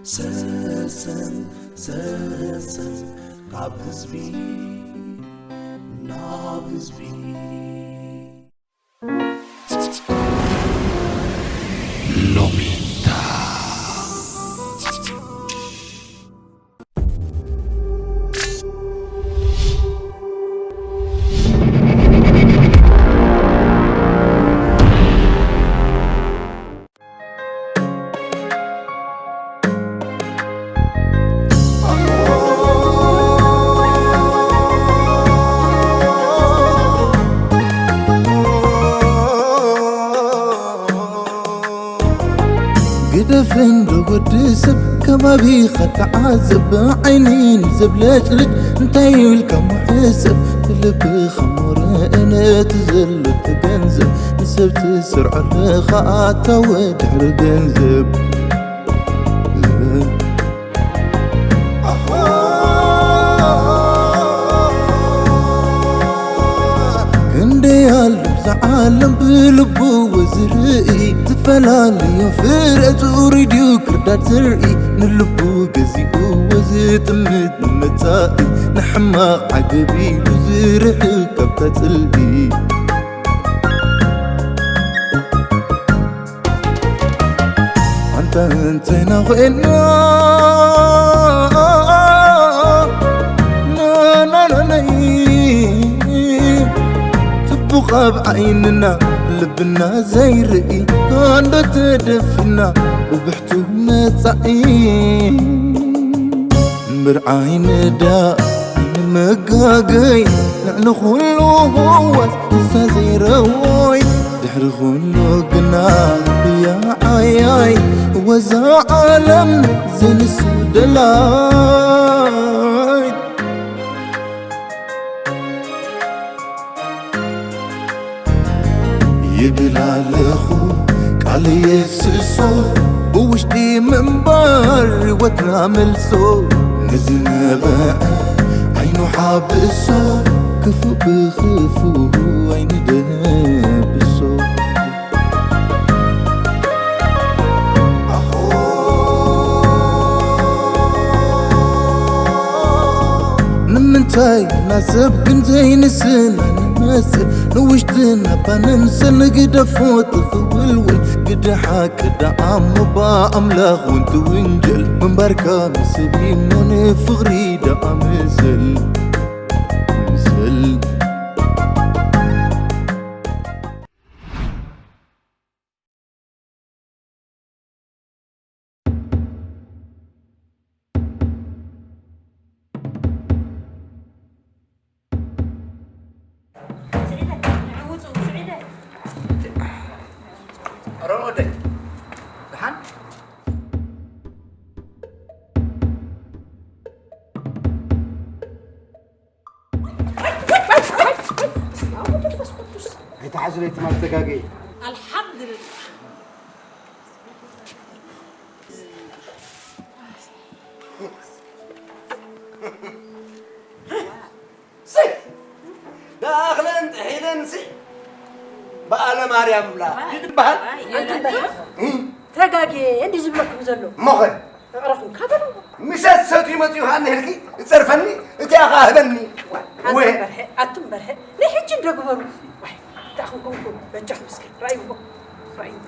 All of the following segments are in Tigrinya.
ሰሰን ሰሰን ካብ ህዝቢ ናብ ህዝቢ። ሎሚታ። ግደፍ እንዶ ወዲ ሰብ ከባቢኻ ተዓዘብ፣ ዓይኒ ንዘብለጭልጭ እንታይ ኢልካ ምሕሰብ፣ ብልብኻ ሞረ ነቲ ዘሎ ተገንዘብ፣ ንሰብ ትሰርዖ ኣለኻ ኣታ ወድሕሪ ገንዘብ። ክንደይ ኣሎ ብዛ ዓለም ብልብዎ ዝርኢ፣ ዝተፈላለዩ ፍረ ጽሩይ ድዩ ክርዳድ ዝርኢ፣ ንልቡ ገዚእዎ ዝጥምት ንመጻኢ፣ ንሕማቕ ዓገብ ኢሉ ዝርሕቕ ካብታ ጽልኢ። ኣንታ እንተና ኾይና ናናናይ ጽቡቕ ኣብ ዓይንና ልብና ዘይርኢ፣ ኣንዶ ተደፊና ብብሕቱ መጻኢ። ምርዓይ ንዳ ንመጋገይ፣ ልዕሊ ኩሉ ህዋስ ንሳ ዘይረዎይ፣ ድሕሪ ኩሉ ግና ብያ ዓያይ፣ ወዛ ዓለም ዘንሱ ደላይ። ይብል ኣለኹ ቃል የፍስሶ፣ ብውሽጢ ምንባር ህይወትና መልሶ፣ ንዝነበዐ ዓይኑ ሓብሶ፣ ክፉእ ብኽፉእ ኣይንደብሶ። ንምንታይ ናሰብ ግን ዘይንስና ንመስል፣ ንውሽጥና እባ ንምሰል፣ ንግደፎ ትኽውልውል። ግደ ሓቂ ደኣ እሞ ብኣምላኽ እውን ትውንጀል፣ ምንባርካ ንሰብ እሞ ንፍቕሪ ደኣ ምሰል፣ ምሰል። ሮን ወደይ፣ ደሓን? ኣይትሓዙለይ ትማል ተጋገየ። ኣልሓምዱልላህ። ሲ! ደኣኽለን ጥሒለን ሲ! በዓለ ማርያም ብላ ዋይ፣ ይትበሃል። ዋይ፣ የለችም። እም። ተጋጌ እንዲህ ዝብለኩም ዘሎ። እሞኸ? እቕረኹም ካበሉ። ምሸት ሰትዩ መፂኡ ኸዓ እንሄልኪ፣ እፀርፈኒ፣ እቲኣ ኸዓ ህበኒ። ኣቱም ወየ። በርሀ፣ ኣቱም በርሀ፣ ናይ ሕጂ እንዶ ግበሩ። ዋይ፣ እንታይ ኹንኩም፣ በጃኹም እስከ፣ ርኣይዎ፣ ርኣይዎ።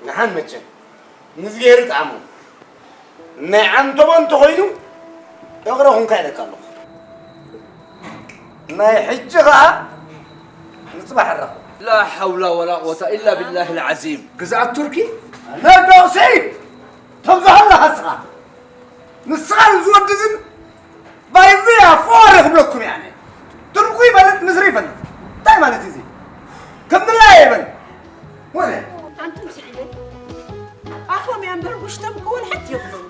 ንሓን መቸም፣ ንዝጌር ጣዕሙ፣ ናይ ዓንቶቦ እንተኾይኑ፣ እቕረኹም ከ ኢለካ ኣለኹ። ናይ ሕጂ ኸዓ፣ ንፅባሕ ረኸብ። ላ ሓውላ ወላ ቁወታ ኢላ ቢላሂ ልዓዚም። ግዝኣት ቱርኪ? ነዶ ስዒድ! ተብዝሖ ኣለኻ እስኻ። ንስኻን እዚ ወዲ እዝን ባይዘያ ፎዋሪ ክብለኩም እየ ኣነ። ትርጉ ይፈልጥ፣ ምስሪ ይፈልጥ። እንታይ ማለት እዩ እዚ? ከም ድላየ ይበል። ወለ። ኣንቱም ስዒደን ኣፎም እያ እምበር ውሽጦም እኮ ወልሐት የብሎም።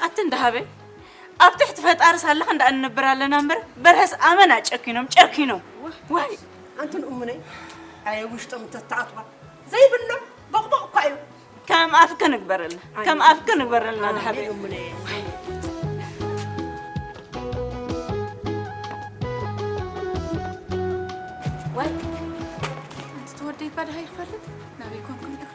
ኣቲ እንዳ ሃበይ፣ ኣብ ትሕቲ ፈጣሪ ሳላኻ እንዳ እንነብር ኣለና እምበር፣ በርሀስ ኣመና ጨኪኖም፣ ጨኪኖም። ዋይ። ኣንቱን እሙነይ፣ ኣየ ውሽጦም እንተተኣትዋ፣ ዘይብሎም ቦቕቦቕ እኳ እዩ። ከም ኣፍከ ንግበረልና፣ ኣይ። ከም ኣፍከ ንግበረልና፣ ኣሜን፣ እንዳ ሃበይ። እሙነይ። ኣሜን። ባድሃ ይኽፈልጥ ናበይ ኮንኩም ኢልካ?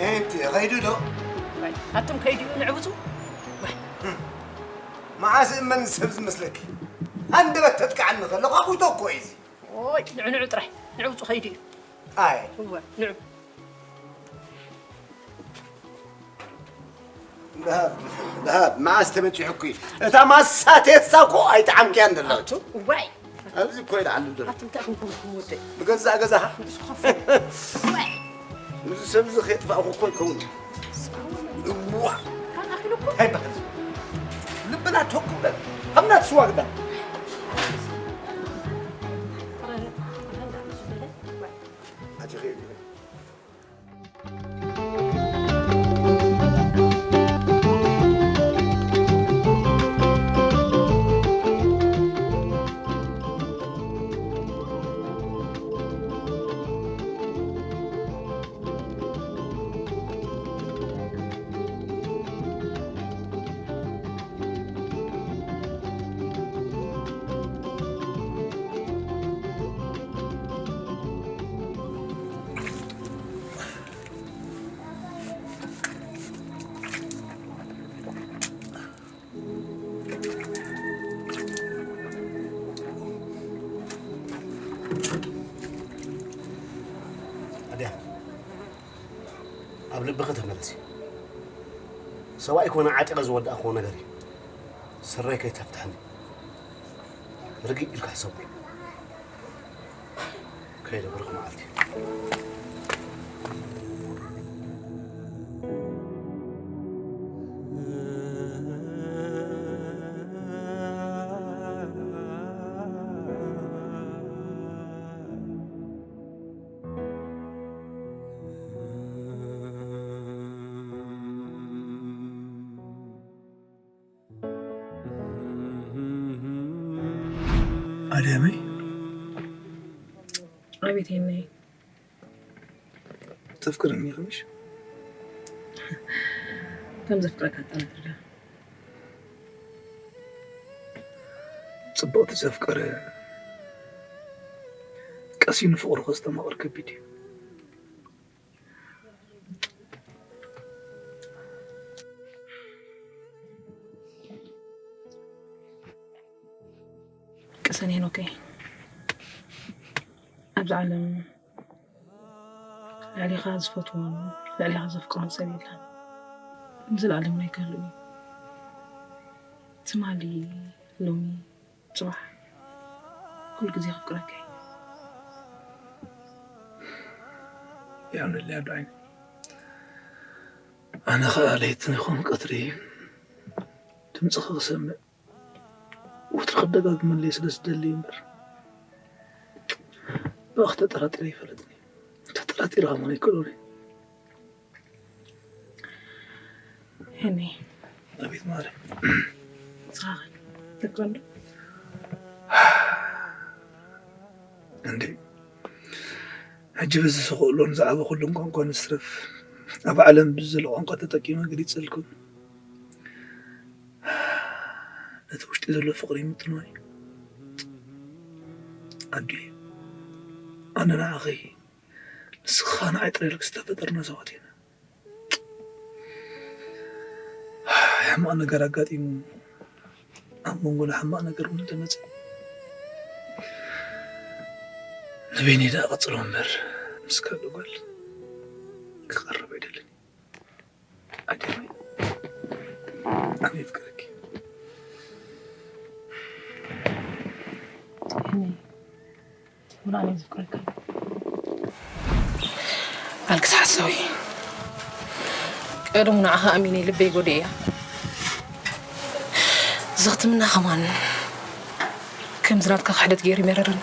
እንቲ ኸይዱ ዶ? ኣቱም ከይድኡ ንዕብፁ። መዓስ እመን ሰብ ዝመስለኪ? ሃንደበት ተጥቅዓኒ ከለኻ ኹቶ እኮ እዩ እዚ። ኦይ ንዑ ንዑ ጥራይ ንዕብፁ ከይዱ እዩ። ኣይ እወ ንዑ። ደሃብ ደሃብ መዓስ ተበፂሑ እኮ እዩ። እታ ማሳ ቴስታ እኮ ኣይጠዓምክያን ዘለኹ። ኣቱ እዋይ ኣብዚ እኮ ይልዓሉ ዘሎ። ኣቱም እንታይ ኮንኩም ወደይ? ብገዛእ ገዛኻ ንስኻ እዋይ ምስዚ ሰብ እዚ ከየጥፋእኹ እኮ ይከውን። እዋ ካናኺልኩ እንታይ በሃል ልብና ቶክ ብለን ሃምና ትስዋግዳ ኣቲኸ ኣድያ ኣብ ልብኺ ተመለሲ። ሰብኣይ ኮነ ዓጢቐ ዝወዳእክዎ ነገር እዩ። ስረይ ከይተፍትሐኒ ርግእ ኢልካ ሕሰቡ። ከይደ ብሩኽ መዓልቲ። ኣዳመይ ኣቤት ሄነይ ተፍቅርኒ ኢኺ ምሽ? ከም ዘፍቅረካ ኣጠራጥርካ ጽቡቕቲ ዘፍቀረ ቀሲኑ ፍቕሩ ከስተማቕር ከቢድ እዩ። ቅሰን ሄኖከይ፣ ኣብዚ ዓለም ልዕሊኻ ዝፈትዎን ልዕሊኻ ዘፍቅሮን ሰብ የለን። ንዘለኣለም ናይ ክህሉ እዩ። ትማሊ፣ ሎሚ፣ ጽባሕ ኩሉ ግዜ ከፍቅረካ እየ። የቐንየለይ ኣዶ ዓይነይ። ኣነ ኸኣ ለይትን ይኹን ቀትሪ ድምፅኺ ክሰምዕ ወትሩ ክደጋግመለይ ስለ ዝደሊ እምበር ብኣኺ ተጠራጢረ ኣይፈልጥን እየ። ተጠራጢረ ከማን ኣይክእሎን እየ። ሄኒ ኣቤት ማሪ። ንስኻ ኸ ተፍቅረኒ ዶ? እንዴ ሕጂ በዚ ስኽእሎን ዝዓበኹሉን ቋንቋ ንስረፍ ኣብ ዓለም ብዝሎ ቋንቋ ተጠቂመ ገሊጸልኩን ነቲ ውሽጢ ዘሎ ፍቕሪ ይምጥኖ እዩ። ኣዱየ ኣነ ንዓኺ ንስኻ ንዓይ ጥራይ ኢልክ ዝተፈጠርና ሰባት ኢና። ሕማቕ ነገር ኣጋጢሙ ኣብ መንጎና ሕማቕ ነገር እውን እንተመፀ ንበይነይ ደኣ ቀፅሎ እምበር ምስ ካልእ ጓል ክቐርብ ኣይደልን። ኣደመይ ኣነ የፍቅረኪ። ሄኒ እውን ኣነ ዘፍቅረካ። ኣልክስ ሓሳዊ ቀደሙ ንዓኻ ኣሚነ ልበይ ጎዲእያ። ዝኽትምና ከማን ከምዚ ናትካ ክሕደት ገይሩ ይመረረኒ።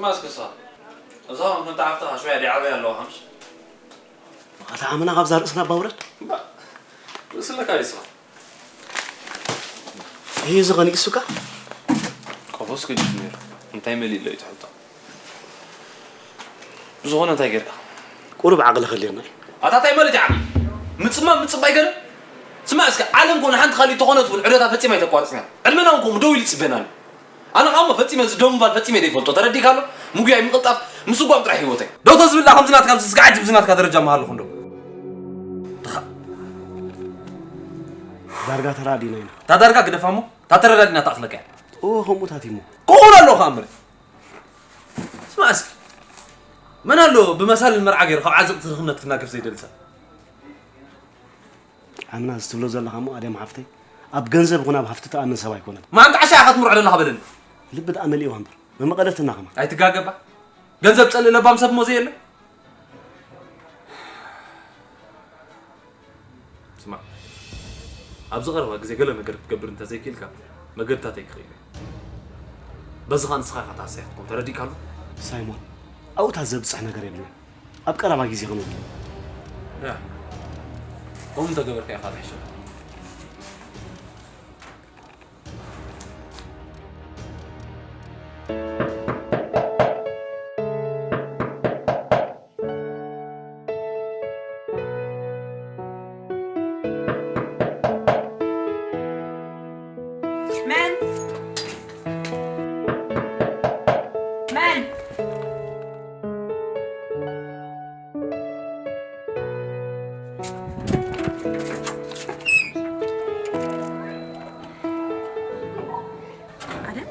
ማስክሳ እዛ ከምታ ሓፍትኻ ሽወያ ዲዓበያ ኣለዋ ሓምሽ። ኣታ ዓመና ካብዛ ርእስና ባውረድ። ርእስለካ ይስኻ። ይህ እዚ ኸኒግሱካ? ቆፎስ ገዲፉ ነይሩ። እንታይ መሊእ ኣሎ እዩ ትሕቶ? ብዝኾነ እንታይ ጌርካ? ቁሩብ ዓቕሊ ከልየና እዩ። ኣታ እንታይ ማለት እዩ ዓቕሊ? ምጽማም ምጽባይ ገለ? ስማዕ እስከ፣ ዓለም ኮነ ሓንቲ ካልእ ተኾነት እውን ዕደታ ፈጺማ ኣይተቋርጽን እያ። ዕድመና እውን ከምኡ ደው ኢሉ ይጽበና ኣሎ። ኣነ ኸኣ እሞ ፈጺመ እዚ ደምባል ፈጺመ ዘይፈልጦ ተረዲእካ ኣሎ? ምጉያይ ምቕልጣፍ ምስጓም ጥራሕ ህይወተይ። ደው ተዝብላ ከምዚ ናትካ ኣብዚ ስጋዓት ኣብዚ ናትካ ደረጃ መሃለኹ እንዶ። ድኻ ዳርጋ ተራዲና ኢና። እታ ዳርጋ ግደፋ እሞ እታ ተረዳዲና ትኣኽለካ እያ። ኦ ከምኡታት እሞ ክኸውን ኣለዎ ኸኣ እምበር። ስማዕ እስኪ መን ኣሎ ብመሳልል መርዓ ገይሩ ካብ ዓዘቕቲ ድኽነት ክናገፍ ዘይደሊ ሰብ? ኣምና እዚ ትብሎ ዘለኻ እሞ ኣድያም ሓፍተይ ኣብ ገንዘብ ይኹን ኣብ ሃፍቲ ትኣምን ሰብ ኣይኮነን። ማን ጣዕሻ ኢኻ ትምርዖ ዘለኻ በለኒ። ልቢ ደኣ መሊእዋ እምበር መመቐለትና ከማን። ኣይትጋገባ። ገንዘብ ጸልእ ለባም ሰብ እሞ ዘየለ። ስማዕ፣ ኣብዚ ቀረባ ግዜ ገለ ነገር ክትገብር እንተዘይክኢልካ መገድታተይ ክኽእል እየ። በዚ ኸኣ ንስኻ ኢኻ ተሃሳይ ክትኮን ተረዲእካ ኣሎ? ሳይሞን፣ ኣብኡታት ዘብጽሕ ነገር የብልናን። ኣብ ቀረባ ግዜ ክንወግእ። ያ፣ ከምኡ እንተገበርካ ኢኻ ትሕሸ። መን? መን? ኣደም?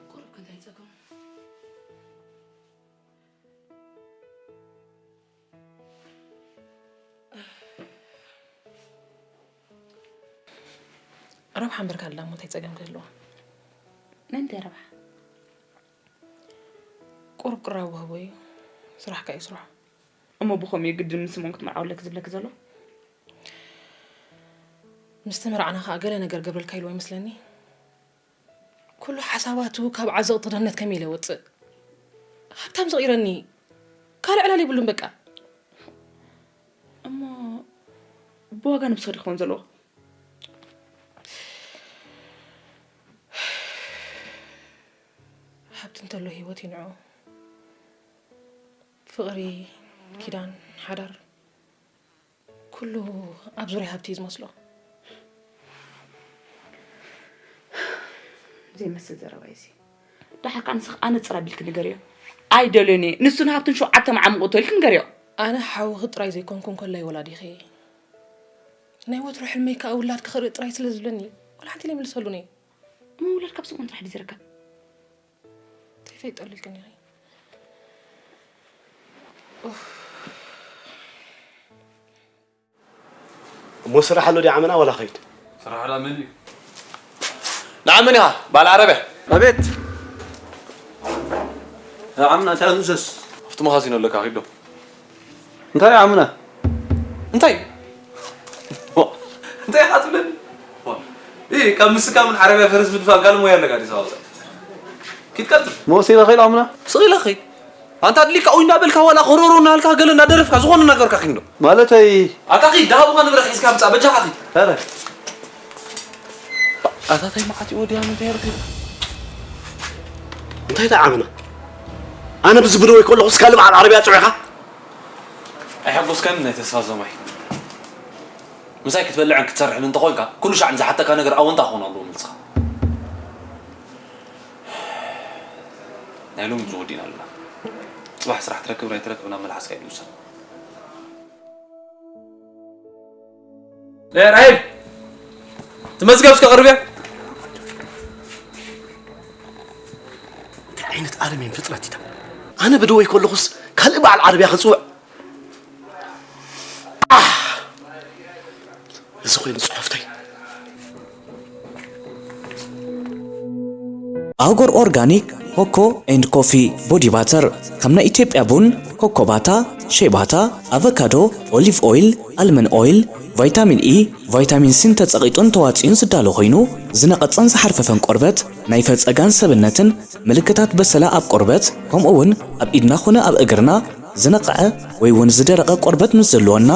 ቁሩብ ከ እንታይ ጸገም? ረብሓ እምበር ካልእ እሞ እንታይ ጸገም ክህልዎ? ነንታይ ረብሓ? ቁሩብ ቅራብ ወህቦ እዩ። ስራሕካ እዩ ስራሕ። እሞ ብኸምኡ እዩ ግድን ምስ ስምኦን ክትምርዓወለኪ ዝብለኪ ዘሎ? ምስ ተመርዓና ኸኣ ገለ ነገር ገብረልካ ኢልዎ ይመስለኒ። ኩሉ ሓሳባቱ ካብ ዓዘቕቲ ድኽነት ከመይ ኢለ እወጽእ? ሃብታም ዝቕይረኒ ካልእ ዕላል የብሉን በቃ። እሞ ብዋጋ ነብስኺ ዶ ክኸውን ዘለዎ? ሃብቲ እንተሎ ህይወት እዩ ንዑ። ፍቕሪ፣ ኪዳን፣ ሓዳር፣ ኩሉ ኣብ ዙርያ ሃብቲ እዩ ዝመስሎ። ዘይመስል ዘረባ እዩ እዚ። ደሓር ከኣ ንስኺ ኣነጽር ኣቢልኪ ንገርዮ። ኣይደልዮን እየ። ንሱ ንሃብቱን ሸውዓተ መዓሙቑ እቶ ኢልኪ ንገርዮ። ኣነ ሓውኺ ጥራይ ዘይኮንኩ እንኮላይ ወላዲኺ እየ። ናይ ወትሩ ሕልመይ ከኣ ውላድ ክኽርኢ ጥራይ ስለ ዝብለኒ፣ ዋላ ሓንቲ ዘይምልሰሉን እየ። እሞ ውላድ ካብ ስምኦን ጥራሕ ድዩ ዝርከብ? ተይፈይጠሉ ኢልክኒ ኢኺ። ኡፍ። እሞ ስራሕ ኣሎ ድዩ ዓመና ዋላ ኸይድ? ስራሕ ዳ መን እዩ? ንዓ መን ኢኻ? ባል ዓረብያ? ኣቤት። ዓምና እንታይ ንእዘዝ? ኣብቲ መኻዚኖ ኣለካ፣ ኺድ ዶ። እንታይ ዓምና? እንታይ? እንታይ ኢኻ ትብለኒ? እ ካብ ምስካምን ዓረብያ ፈረስ ምድፋን ካልእ ሞያ ኣለካ ድዩ? ሳዋ ኪድ ቀልጥፍ። መወሲ ኢለ ኸይድ ኣምና። ስቕ ኢለ ኸይድ። ኣንታ ኣድሊካ ኡይ እንዳበልካ ዋላ ኾሮሮ እናበልካ ገለ እናደረፍካ ዝኾነ እናገበርካ ኪድ ዶ? ማለተይ ኣታ ኺድ፣ ደሃቡኻ ንብረት ሒዝካ ምጻእ፣ በጃኻ ኺድ። ኧረ። ኣታ ታይ መዓት እዩ ወዲያ ምንታይ ረኺብካ? እንታይ ደኣ ዓመና? ኣነ ብዚ ብደወይ ከለኹስ ካልእ በዓል ዓረብያ ጽዒኻ? ኣይሓጎስካን ናይ ተስፋ ዘማይ። ምሳይ ክትበልዕን ክትሰርሕን እንተኾንካ፣ ኩሉ ሻዕ ንዝሓተካ ነገር ኣወንታ ክኾን ኣለዎ መልስኻ። ናይ ሎሚ ጉዞ ወዲእና ኣለና። ጽባሕ ስራሕ ትረክብ ናይ ትረክብ ናብ መልሓስካ እዩ ዝውሰን። ራሄል፣ እቲ መዝገብ እስከ ቅርብያ። እንታይ ዓይነት ኣረሜን ፍጥረት እዩ? ኣነ ብደወይ ከለኹስ ካልእ በዓል ዓረብያ ክጽውዕ? ኣህ! እዚ ኮይኑ ጽሑፍተይ። ኣጎር ኦርጋኒክ ኮኮ ኤንድ ኮፊ ቦዲ ባተር፣ ከም ናይ ኢትዮጵያ ቡን፣ ኮኮ ባታ፣ ሼባታ፣ ኣቨካዶ፣ ኦሊቭ ኦይል፣ ኣልመን ኦይል፣ ቫይታሚን ኢ፣ ቫይታሚን ሲን ተጸቒጡን ተዋጺኡን ዝዳሎ ኮይኑ፣ ዝነቐጸን ዝሓርፈፈን ቆርበት፣ ናይ ፈጸጋን ሰብነትን ምልክታት በሰላ ኣብ ቆርበት፣ ከምኡ እውን ኣብ ኢድና ኾነ ኣብ እግርና ዝነቕዐ ወይ እውን ዝደረቐ ቆርበት ምስ ዘለወና፣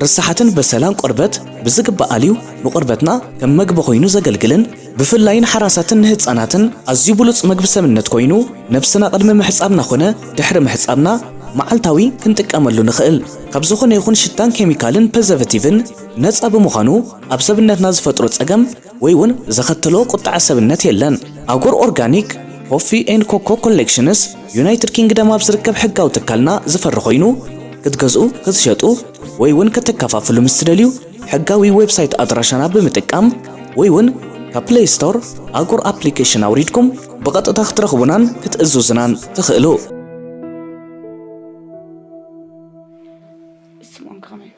ርሳሓትን በሰላን ቆርበት ብዝግባእ ኣልዩ ንቆርበትና ከም መግቢ ኮይኑ ዘገልግልን ብፍላይ ንሓራሳትን ንህጻናትን ኣዝዩ ብሉጽ መግቢ ሰብነት ኮይኑ፣ ነብስና ቅድሚ ምሕጻብና ኾነ ድሕሪ ምሕጻብና መዓልታዊ ክንጥቀመሉ ንኽእል ካብ ዝኾነ ይኹን ሽታን ኬሚካልን ፐዘርቨቲቭን ነጻ ብምዃኑ ኣብ ሰብነትና ዝፈጥሮ ጸገም ወይ እውን ዘኸተሎ ቁጥዐ ሰብነት የለን። ኣጎር ኦርጋኒክ ኮፊ ኤንድ ኮኮ ኮሌክሽንስ ዩናይትድ ኪንግደም ኣብ ዝርከብ ሕጋዊ ትካልና ዝፈሪ ኮይኑ ክትገዝኡ፣ ክትሸጡ ወይ እውን ከተከፋፍሉ ምስ ትደልዩ ሕጋዊ ዌብሳይት ኣድራሻና ብምጥቃም ወይ እውን ካብ ፕሌይ ስቶር ኣጎር ኣፕሊኬሽን ኣውሪድኩም ብቐጥታ ክትረኽቡናን ክትእዝዙናን ትኽእሉ። ስምኦን ከመይ?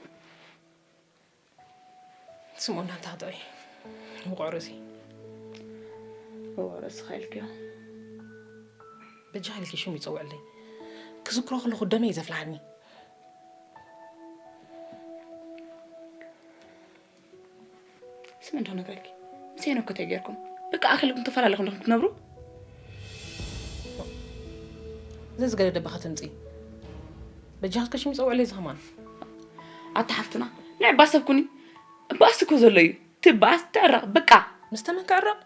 ስምኦን ናንታ ክጥዕይ ብቑዕ ርእሲ ብቑዕ ርእስኻ ኢልክዮ። በጃኻ ኢልኪ ሽሙ ይጸውዕለይ። ክዝክሮ ከለኹ ደመይ እዩ ዘፍልሓኒ። ስም እንዶ ነግረኪ ምስ ሄኖክ ከተይ ጌርኩም በቃ ኣክልኩም ተፈላለኹም ዲኹም ክትነብሩ? ዘዝገደደ ባኻ ትምፂ። በጃኻ እስከ ሽሙ ይጸውዕለይ እዚ ከማን። ኣታ ሓፍትና ንዕ ባሰብኩኒ። ባስ እኮ ዘሎ እዩ። ትባኣስ ትዕረቕ በቃ። ምስተ መን ክዕረቕ?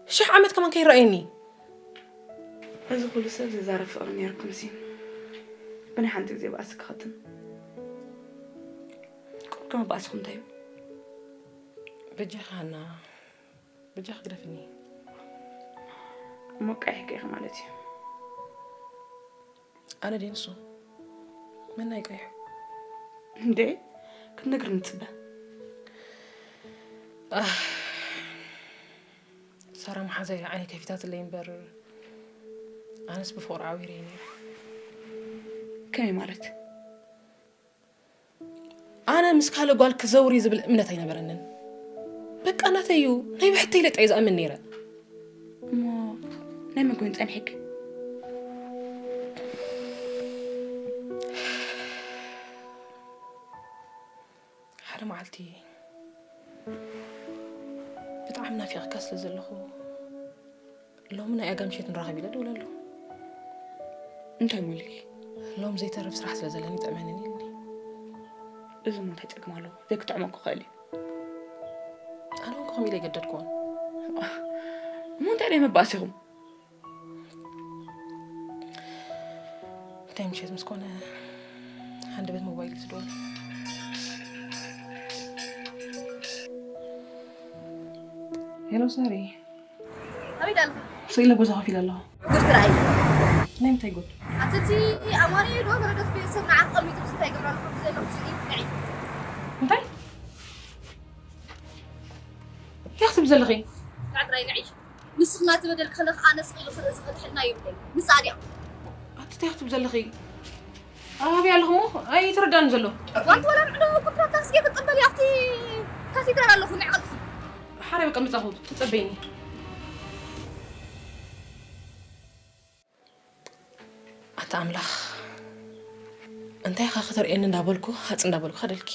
ሽሕ ዓመት ከማን ከይረኣየኒ። እዚ ኩሉ ሰብ ዝዛረብ ፍቕሪ ነይርኩም ሲ ብናይ ሓንቲ ግዜ ባእሲ ክኸትም። ቁርቂ መባእስኹም እንታይ እዩ? በጃኻ ሃና በጃኻ ግደፍኒ። እሞ ቀይሕኪ ኢኺ ማለት እዩ። ኣነ ድየ ንሱ? መን ናይ ቀይሑ? እንዴ ክትነግርኒ ትጽበ? ኣህ፣ ሳራ መሓዛይ ዓይኒ ከፊታትለይ እምበር ኣነስ ብፍቕሩ ዓዊረ እየ ነይረ። ከመይ ማለት? ኣነ ምስ ካልእ ጓል ክዘውር እዩ ዝብል እምነት ኣይነበረንን። በቃ ናተይ እዩ፣ ናይ ብሕተይ ለጠ እየ ዝኣምን ነይረ። እሞ ናይ መን ኮይኑ ጸኒሕኪ? ሓደ መዓልቲ ብጣዕሚ ናፊቕካ ስለ ዘለኹ ሎሚ ናይ ኣጋ ምሸት ንራኸብ ኢለ ደውለሉ። እንታይ ሞልኪ? ሎም ዘይተርፍ ስራሕ ስለ ዘለኒ ጥዕመንን ኢልኒ። እዚ ሞ እንታይ ጸገም ኣለዎ? ዘይክጥዕመ ክኽእል እዩ። ኣነ እውን ከምኡ ኢለ ኣይገደድክዎን። እሞ እንታይ ናይ መባእሲኹም? እንታይ ምሸት ምስ ኮነ ሓንደበት ሞባይል ትድወል። ሄሎ ሳሪ። ኣበይ ዳልኺ? ስቕ ኢለ ገዛ ኮፍ ኢለ ኣለኹ። ጉድ ክረኣይ። ናይ ምንታይ ጉድ? ኣቲ እቲ ኣማኒ ዶ ወረደት ቤተሰብ ንዓ ቀሚጡ ምስ እንታይ ገብራ ኣለኹ ብዘይ መርትዒ ንዒ። እንታይ? እንታይ ክትብ ዘለኺ? ንዓ ጥራይ ንዒ። ንስኺ ናተይ በደል ከለኺ ኣነ ስቕ ኢሉ ክርኢ ዝኽእል ሕልና የብለይን። ምጻእ ድያ? ኣቲ እንታይ ክትብ ዘለኺ? ኣበይ ኣለኹ እሞ ኣይተረዳን ዘሎ። ዋንቲ ወላ ንዕዶ ኮንትራት ታክሲ ክትቀበሊ ኣብቲ ካቴድራል ኣለኹ ንዕቐልቲ። ሓራይ በቃ ምጻኹ ትጸበይኒ። ኣታ ኣምላኽ እንታይ ኢኻ ከተርእየኒ እንዳበልኩ ሃጽ እንዳበልኩ ከደልኪ።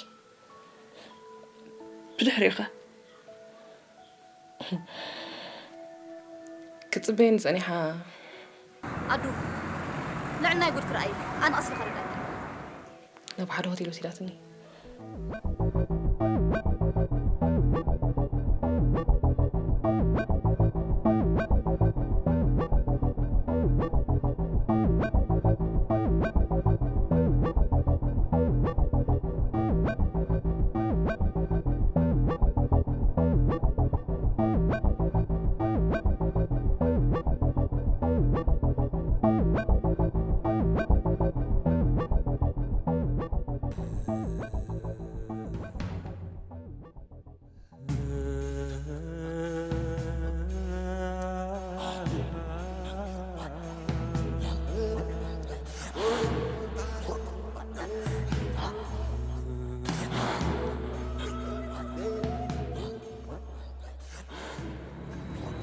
ብድሕሪኻ ክጽበየኒ ጸኒሓ። ኣዱ፣ ንዕናይ ጉድ ክረኣይ ኣነ ኣስሊ ከረዳኒ። ናብ ሓደ ሆቴል ወሲዳትኒ።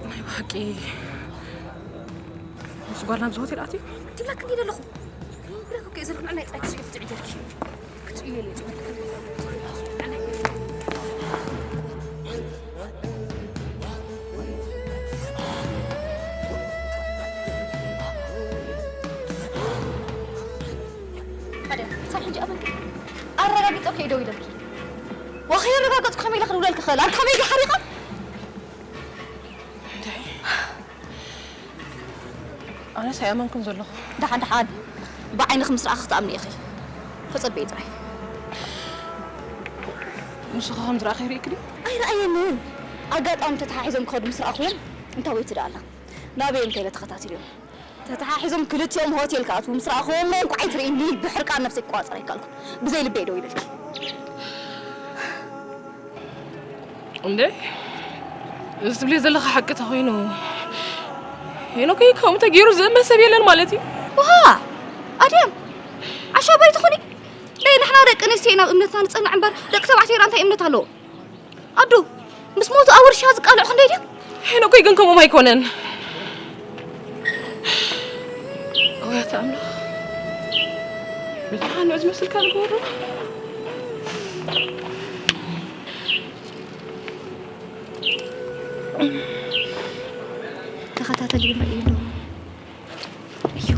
ናይ ብሓቂ ምስ ጓል ናብዚ ሆቴል ኣትዩ? ትብለክ እንዲ ዘለኹ ብለክ እኮ ዘለኹ ንዕናይ ጻይ ክትሪኦ ክትርኢ ጀርኪ ክትርእዮ ኢለ ጽቡቅ ሓደ ሳብ ሕጂ ኣመልኪ ኣረጋጊጸ ከይደው ኢለኪ ወኸየረጋገጽኩ ከመይ ኢለ ክድውለልክ ክኽእል ኣር ከመይ ኢለ ሓሪቐ እንታይ ኣነስ ኣይኣመንኩን ዘለኹ። ደሓን ደሓን ብዓይንኺ ምስ ረኣኺ ክትኣምኒ ኢኺ። ተጸበዪ ጥራይ። ንስኺ ከም ዝረኣኺ ርኢኪ ድዩ? ኣይረኣየንን። ኣጋጣሚ ተተሓሒዞም ክኸዱ ምስ ረኣኽዎም እንታ ወይ ትዳ ኣላ ናበይ እንተ ኢለ ተኸታቲልዮም ተተሓሒዞም ክልቲኦም ሆቴል ክኣትዉ ምስ ረኣኽዎም እንኳዕ ኣይትርእይኒ ብሕርቃን ነብሰይ ክቋጸር ኣይከኣልኩ ብዘይ ልበይ ደው ኢለልኪ እንዴ እዚ ትብልዮ ዘለኻ ሓቂ ተኾይኑ ሄኖከይ ከምኡ ተገይሩ ዝእመን ሰብ የለን ማለት እዩ። ውሃ ኣድያም ዓሻ ባይ ትኾኒ ለይ ንሕና ደቂ ኣንስትዮ ኢና ኣብ እምነትና ንጸንዕ እምበር ደቂ ተባዕትዮ ራ እንታይ እምነት ኣለዎ ኣዱ ምስ ሞቱ ኣብ ውርሻ ዝቃልዑ ክንደይ ድዮም ሄኖከይ ግን ከምኦም ኣይኮነን። ኣውያተ ኣምላኽ ብዝሓ ንዑ ዝመስልካ ዝገብሩ ተኸታተል ይመ እዩ ዶ እዩ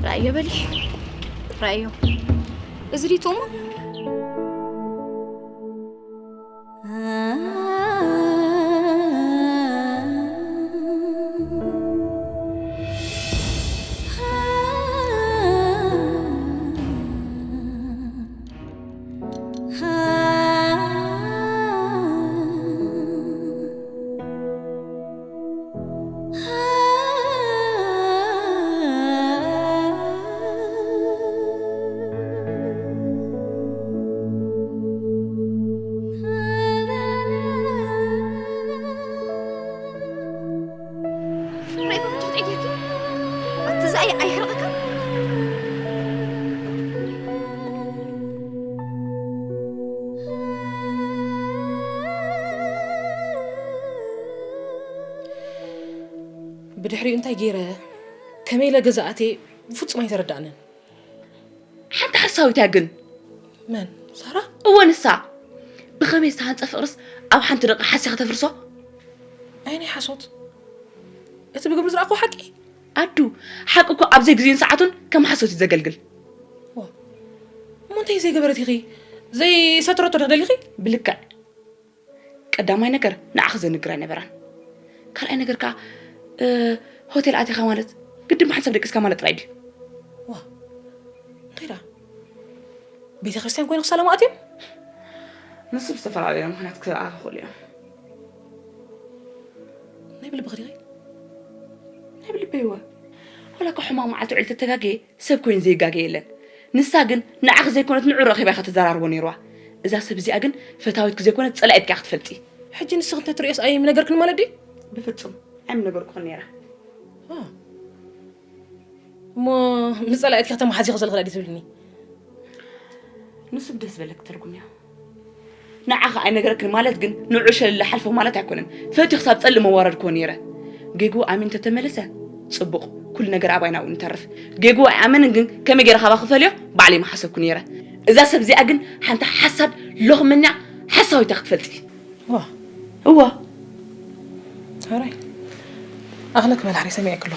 ራእዮ በሊ ራእዮ እዚ ዲቶሞ ብድሕሪኡ እንታይ ገይረ ከመይ ኢለ ገዛኣቴ ብፍጹም ኣይተረዳእንን። ሓንቲ ሓሳዊት እያ ግን መን ሳራ? እወ ንሳ ብኸመይ ዝተሃንፀ ፍቕርስ ኣብ ሓንቲ ደቂ ሓሲኻ ተፍርሶ ኣይ ናይ ሓሶት እቲ ብግብሪ ዝረኣኹ ሓቂ ኣዱ ሓቂ እኮ ኣብ ዘይግዜኡን ሰዓቱን ከም ሓሶት እዩ ዘገልግል እሞ እንታይ ዘይገበረት ኢኺ ዘይሰትረቶ ደደሊኺ ብልክዕ ቀዳማይ ነገር ንዓኺ ዘንግር ኣይነበራን። ካልኣይ ነገር ከዓ እ፣ ሆቴል ኣቲኻ ማለት ግድን ብሓንሳብ ደቂስካ ማለት ጥራይ ድዩ? ዋ እንታይ ደኣ ቤተ ክርስቲያን ኮይኑ ክሳለሙ ኣትዮም? ንሱ ብዝተፈላለየ ምኽንያት ክረኣ ክኽእሉ እዮም። ናይ ብልቢ ክዲኺ? ናይ ብልበይ እወ። ዋላ እኮ ሕማቕ መዓልቲ ውዕል ተተጋገየ ሰብ ኮይኑ ዘይጋገ የለን። ንሳ ግን ንዓኺ ዘይኮነት ንዑ ረኺባ ኢኻ ተዘራርቦ ነይርዋ። እዛ ሰብ እዚኣ ግን ፈታዊትኪ ዘይኮነት ጸላኢትኪ እያ ክትፈልጢ። ሕጂ ንስኺ እንተትርእዮስ ኣይምነገርክን ማለት ድዩ? ብፍጹም ኣይምነገርኩኽን ነይረ። እሞ ምስ ጸላኢትኪ ከተመሓዚኺ ዘለኺ ድኣ ትብልኒ? ንሱ ብደስ በለክ ተርጉምያ። ንዓኺ ኣይነገረክን ማለት ግን ንዑ ሸልለ ሓልፎ ማለት ኣይኮነን። ፈትዩ ክሳብ ጸልእ መዋረድክዎ ነይረ። ጌግኡ ኣሚኑ እንተተመለሰ ጽቡቕ፣ ኩሉ ነገር ኣባይ ናብኡ ንተርፍ። ጌግኡ ኣይኣመንን ግን ከመይ ገይረ ካባ ክፈልዮ ባዕለይ ምሓሰብኩ ነይረ። እዛ ሰብ እዚኣ ግን ሓንቲ ሓሳድ ሎኽመኛ ሓሳዊታ ክትፈልጢ። ዋ እዋ ሕራይ ኣኽለክ በላሕሪ ሰሚዐ ክሎ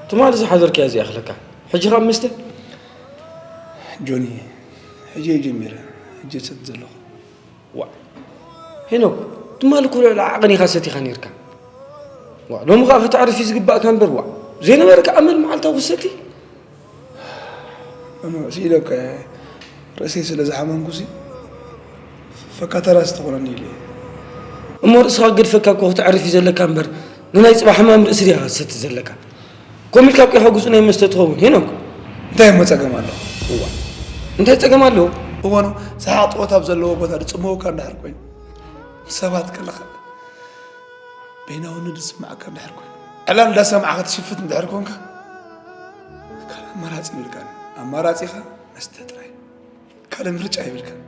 ትማሊ ዝሓዘርካያ እዚኣ ክለካ ሕጂ ካብ መስተ ጆኒ ሕጂ እየ ጀሚረ ሕጂ ሰት ዘለኹ ዋ ሄኖክ ትማሊ እኮ ልዕሊ ዓቕን ኢኻ ሰቲኻ ነርካ ዋ ሎሚ ከዓ ከተዕርፍ እዩ ዝግባእካ እምበር ዋ ዘይነበረ ከዓ መን መዓልታዊ ክሰቲ እሞ ስኢለካ ርእሰይ ስለ ዝሓመምኩሲ ፈካተራ ዝተኾነኒ ኢለ እሞ ርእስኻ ገድፈካ እኮ ክትዕርፍ እዩ ዘለካ እምበር ንናይ ፅባሕ ሕማም ርእሲ ዲኻ ክትሰቲ ዘለካ ከምኡ ኢልካ እኮ ኢኻ ጉፁ ናይ መስተ ትኸውን ሄኖክ እንታይ እሞ ጸገም ኣሎ እዋ እንታይ ጸገም ኣለዎ እዋ ነው ሰሓቕ ጥወት ኣብ ዘለዎ ቦታ ዝጽመወካ እንድሕር ኮይኑ ምስ ሰባት ከለኻ በይናውነት ዝስምዓካ እንድሕር ኮይኑ ዕላል እንዳሰማዕካ ትሽፍት እንድሕር ኮንካ ካልእ ኣማራፂ ይብልካን ኣማራፂኻ መስተ ጥራይ ካልእ ምርጫ ይብልካን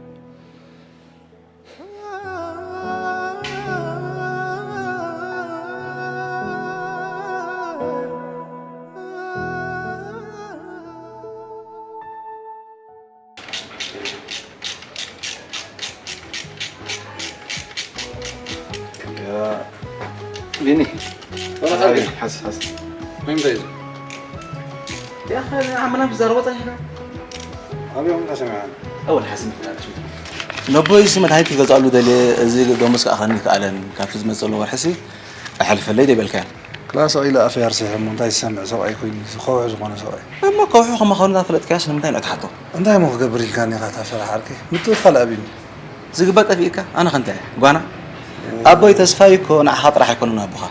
ቢኒ ወላ ሓዚ ቀልቢ ሓዚ ሓዚ ወይ እንታይ እዩ ያኸ ዓመና ብዛረቦ ጸኒሕና ኣብዮም ተሰሚዖም ኣወል ሓዚ ነቦይ ሲ መድሃኒት ክገዝኣሉ ደልየ እዚ ደሞዝ ክኣኸኒ ይከኣለን ካብቲ ዝመፅእ ዘሎ ወርሒ ሲ ኣይሓልፈለይ ደይበልካዮ ክላስ ኢለ ኣፈይ ኣርሲሐ እሞ እንታይ ዝሰምዕ ሰብኣይ ኮይኑ ዝኸውሒ ዝኾነ ሰብኣይ እሞ ከውሒ ከማኸኑ እናፈለጥካያስ ንምንታይ ንዕትሓቶ እንታይ እሞ ክገብር ኢልካኒ ኢኻ እታ ፈራሕ ዓርከይ ምትእኽኻል ኣብዩኒ ዝግበር ጠፊእካ ኣነ ከንታይ እየ ጓና ኣቦይ ተስፋይ እኮ ንዓኻ ጥራሕ ኣይኮነን ኣቦኻ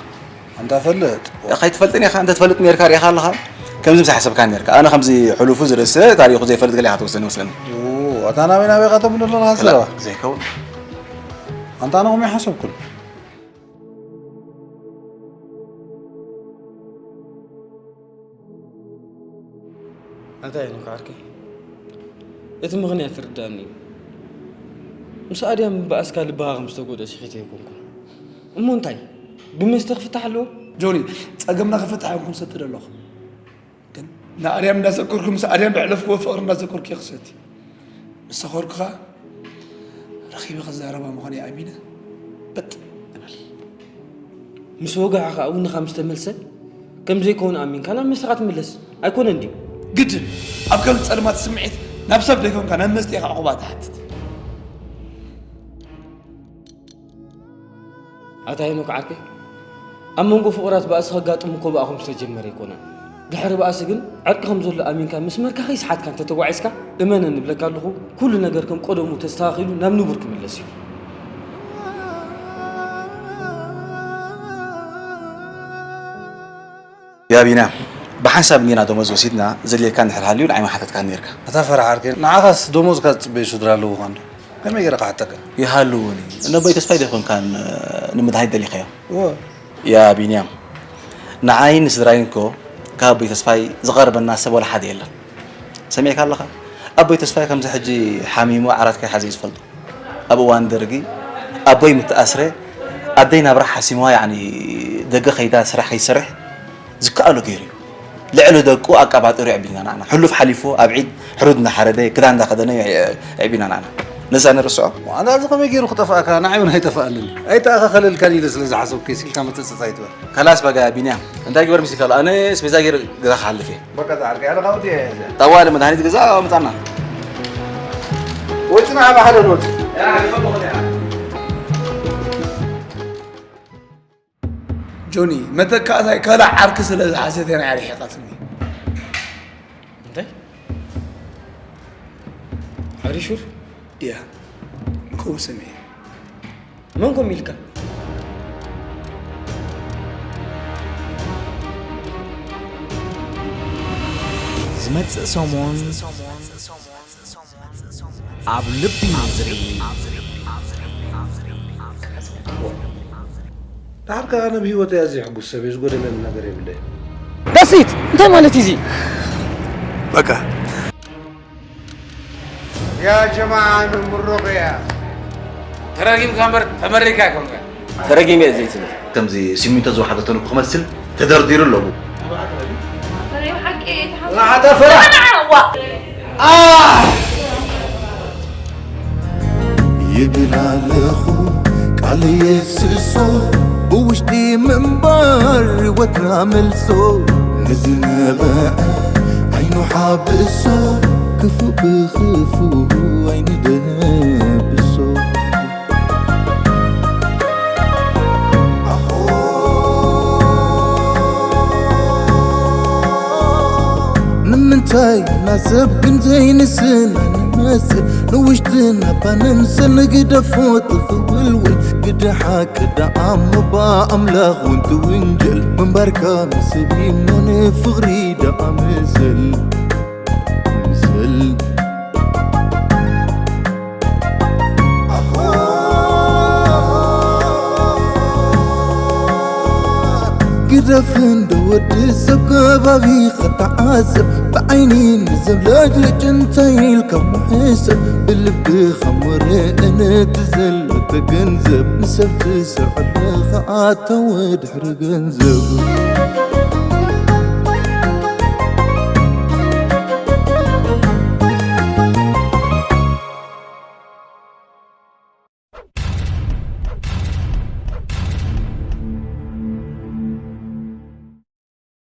ኣንታ ፈልጥ ከይትፈልጥን ኢኻ እንተትፈልጥ ነርካ ሪኢኻ ኣለኻ ከምዚ ምስ ሓሰብካ ነርካ ኣነ ከምዚ ሕሉፉ ዝርእስእ ታሪኹ ዘይፈልጥ ገለ ኢኻ ትወስደኒ መስለኒ ኣታ ናበይ ናበይ ኢኻ ተምልሎ ኣለኻ ዘለኻ ዘይከውን ኣንታ ኣነ ከምኡ ይሓሰብኩን ኣታ ሄኖክ ዓርከይ እቲ ምኽንያት ይርዳእኒ እዩ ምስ ኣድያም ምብኣስካ ልብኻ ከም ዝተጎድኦ ስሒተ ኣይኮንኩን እሞ እንታይ ብመስተ ክፍታሕ ኣለዎ ጆኒ ጸገምና ክፍታሕ እዮም ክንሰቲ ደለኹ ግን ንኣድያም እንዳዘከርኩ ምስ ኣድያም ዘሕለፍክዎ ፍቕሪ እንዳዘከርኩ እየ ክሰቲ ምስ ሰኸርኩ ኸኣ ረኺበ ክዛረባ ምዃነይ ኣሚነ በጥ እብል ምስ ወግዐ ኸኣ ውንኻ ምስ ተመልሰ ከም ዘይከውን ኣሚንካ ናብ መስኻ ትምለስ ኣይኮነን ድዩ ግድን ኣብ ከም ጸልማት ስምዒት ናብ ሰብ ደይኮንካ ናብ መስተ ኢኻ ዕቑባ ትሓትት ኣታ ሄኖክ ዓርከይ ኣብ መንጎ ፍቑራት ባእሲ ከጋጥም እኮ ብኣኹም ዝተጀመረ ኣይኮነን ድሕሪ ባእሲ ግን ዕርቂ ከም ዘሎ ኣሚንካ መስመርካ ከይስሓትካ እንተተጓዒዝካ እመነኒ እብለካ ኣለኹ ኩሉ ነገር ከም ቀደሙ ተስተኻኺሉ ናብ ንቡር ክምለስ እዩ ያ ቢንያም ብሓንሳብ እንዲና ደሞዝ ወሲድና፣ ዘድልየካ እንድሕር ሃልዩ ንዓይ ምሓተትካኒ ነርካ። ኣታ ፈራሕ ዓርከይ፣ ንዓኻስ ደሞዝካ ዝጽበዩ ስድራ ኣለዉኻ እንዶ? ከመይ ገይረ ክሓተካ? ይሃልዉኒ። እነ ኣቦይ ተስፋይ ዶ ኣይኮንካን ንምድሃይ ደሊኻዮ? እወ። ያ ቢንያም፣ ንዓይን ንስድራይን እኮ ካብ ኣቦይ ተስፋይ ዝቐርበና ሰብ ወላ ሓደ የለን። ሰሚዕካ ኣለኻ? ኣቦይ ተስፋይ ከምዚ ሕጂ ሓሚሙ ዓራት ከይሓዘ እዩ ዝፈልጦ። ኣብ እዋን ደርጊ ኣቦይ ምተኣስረ ኣደይ ናብራ ሓሲምዋ፣ ያዕኒ ደገ ከይዳ ስራሕ ከይሰርሕ ዝከኣሎ ገይሩ እዩ። ልዕሊ ደቁ ኣቀባጢሩ የዕቢና ንዓና። ሕሉፍ ሓሊፉ ኣብ ዒድ ሕሩድ እናሓረደ ክዳን እንዳኸደነ የዕቢና ንዓና። ነዛ ንርስዖ? ኣነ እዚ ከመይ ገይሩ ክጠፍኣካ? ንዓይ እውን ኣይጠፍኣልን። ኣይተኣኻኸለልካን ኢለ ስለ ዝሓሰብኩ ኢልካ መተጸጽ ኣይትበል። ከላስ በጋ ቢንያም፣ እንታይ ግበር ምስልካ ኣሎ? ኣነ ስቤዛ ገይረ ገዛ ክሓልፍ እየ። በቃ ጻዕርካ፣ ኣነ ካብኡ እየ እዚኣ። ጠዋለ መድሃኒት ገዛ ኣምጻና። ወይ ጽናሕ ብሓደ ንወጽእ። ጆኒ፣ መተካእታይ ካልእ ዓርኪ ስለ ዝሓዘት እያ ንዓ ርሒቓትኒ። እንታይ? ኣሪሹር? እያ። ከምኡ ስምዒ። መን ከምኡ ኢልካ? ዝመጽእ ሰሙን ኣብ ልቢ ዝርኢ። ደሓር ከኣ ኣነ ብህይወተይ ኣዝየ ሕጉስ ሰብ እየ፣ ዝጎደለኒ ነገር የብለይን። ደሲት እንታይ ማለት እዩ እዚ? በቃ። يا جماعة من بروقيا. ተረጊምካ እምበር ተመሪካ ኣይኮንካን። ተረጊመ እየ ዘይትብል። ከምዚ ሲሚንቶ ዝወሓደቶ ንጉ ክመስል ተደርዲሩ ኣሎ። ናይ ብሓቂ ተሓስ-፣ ንዓኻ ተፈራ። ንዓ፣ ዋ። ኣህ! ይብል ኣለኹ ቃል የፍስሶ፣ ብውሽጢ ምንባር ህይወትና መልሶ፣ ንዝነበዐ ዓይኑ ሓብሶ፣ ክፉእ ብኽፉእ ኣይንደብሶ። ንምንታይ ናሰብ ግን ዘይንስን ንመስል ንውሽጥና እባ ንምሰል ንግደፎ ትኽውልውል ግደ ሓቂ ደኣ እሞ ብኣምላኽ እውን ትውንጀል ምንባርካ ንሰብ እሞ ንፍቕሪ ደኣ ምሰል ምሰል ግደፍ እንዶ ወዲ ሰብ ከባቢ ኸተዓዘብ ብዓይኒ ንዘብለጭልጭ እንታይ ኢልካ ምሕሰብ ብልብኻ ምርእ ነቲ ዘሎ ተገንዘብ ንሰብ ትሰርዖ ኣለኻ ኣታ ወድሕሪ ገንዘብ